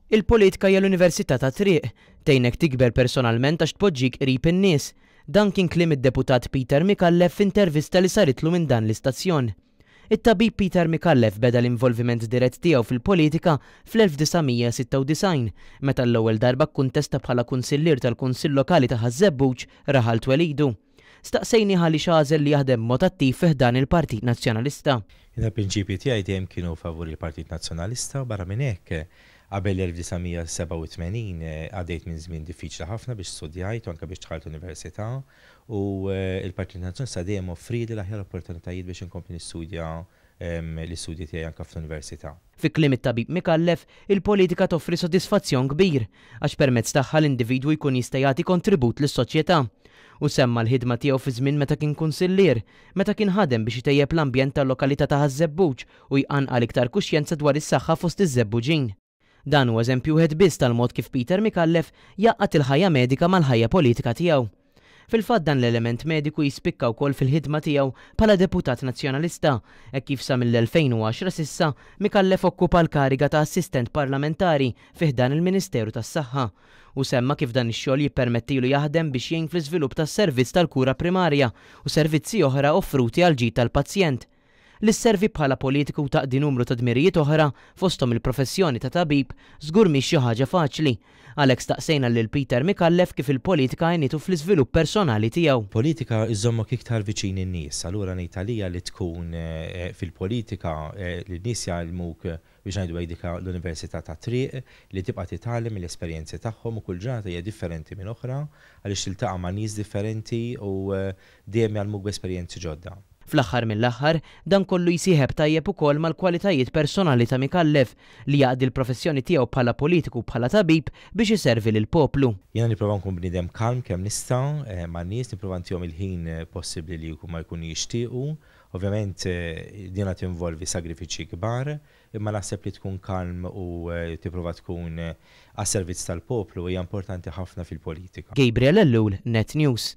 Il-politika hija l-università tat-triq. Tgħinek tikber personalment għax tpoġġik qrib in-nies. Dan kien kliem id-Deputat Peter Micallef f'intervista li saritlu minn dan l-istazzjon. It-tabib Peter Micallef beda l-involviment dirett tiegħu fil-politika fl-1996 meta l-ewwel darba kkuntesta bħala kunsillier tal-Kunsill Lokali ta' Ħaż-Żebbuġ, raħal twelidu. Staqsejnih għaliex għażel li jaħdem b'mod attiv fi ħdan il-Partit Nazzjonalista. Jiena l-prinċipji tiegħi dejjem kienu favur il-Partit Nazzjonalista u barra minn hekk, qabel l-1987 għaddejt minn żmien diffiċli ħafna biex studjajt u anke biex dħalt università u l-Partit Nazzjonalista dejjem offrieli l-aħjar opportunitajiet biex inkompli nistudja l-istudji tiegħi anke fl-università. Fi kliem it-tabib Micallef, il-politika toffri sodisfazzjon kbir, għax permezz tagħha l-individwu jkun jista' jagħti kontribut lis-soċjetà. Hu semma l-ħidma tiegħu fi żmien meta kien kunsillier, meta kien ħadem biex itejjeb l-ambjent tal-lokalità ta' Ħaż-Żebbuġ u jqanqal iktar kuxjenza dwar is-saħħa fost iż-Żebbuġin. Dan hu eżempju wieħed biss tal-mod kif Peter Micallef jgħaqqad il-ħajja medika mal-ħajja politika tiegħu. Fil-fatt dan l-element mediku jispikka wkoll fil-ħidma tiegħu bħala deputat Nazzjonalista, hekk kif sa mill-2010 s'issa Micallef okkupa l-kariga ta' assistent parlamentari fi ħdan il-Ministeru tas-Saħħa. Hu semma kif dan ix-xogħol jippermettilu jaħdem biex jgħin fl-iżvilupp tas-servizz tal-kura primarja u servizzi oħra offruti għall-ġid tal-pazjent. Li sservi bħala politiku u taqdi numru ta' dmirijiet oħra, fosthom il-professjoni ta' tabib, żgur mhix xi ħaġa faċli. Għalhekk staqsejna lil Peter Micallef kif il-politika għenitu fl-iżvilupp personali tiegħu. Politika żżommok iktar viċin in-nies, allura ngħid għalija li tkun fil-politika li n-nies jgħallmuk biex ngħidu hekk dik l-università tat-triq li tibqa' titgħallem mill-esperjenzi tagħhom u kull ġurnata hija differenti minn oħra għaliex tiltaqa' ma' nies differenti u dejjem jgħallmuk b'esperjenzi ġodda. Fl-aħħar mill-aħħar, dan kollu jsieħeb tajjeb ukoll mal-kwalitajiet personali ta' Micallef, li jaqdi l-professjoni tiegħu bħala politiku u bħala tabib biex iservi lill-poplu. Jiena nipprova nkun bniedem kalm kemm nista' man-nies, nipprova ntihom il-ħin possibbli li huma jkunu jixtiequ. Ovvjament dina tinvolvi sagrifiċċji kbar, imma naħseb li tkun kalm u tipprova tkun għas-servizz tal-poplu hija importanti ħafna fil-politika. Gabriel Ellul, Net News.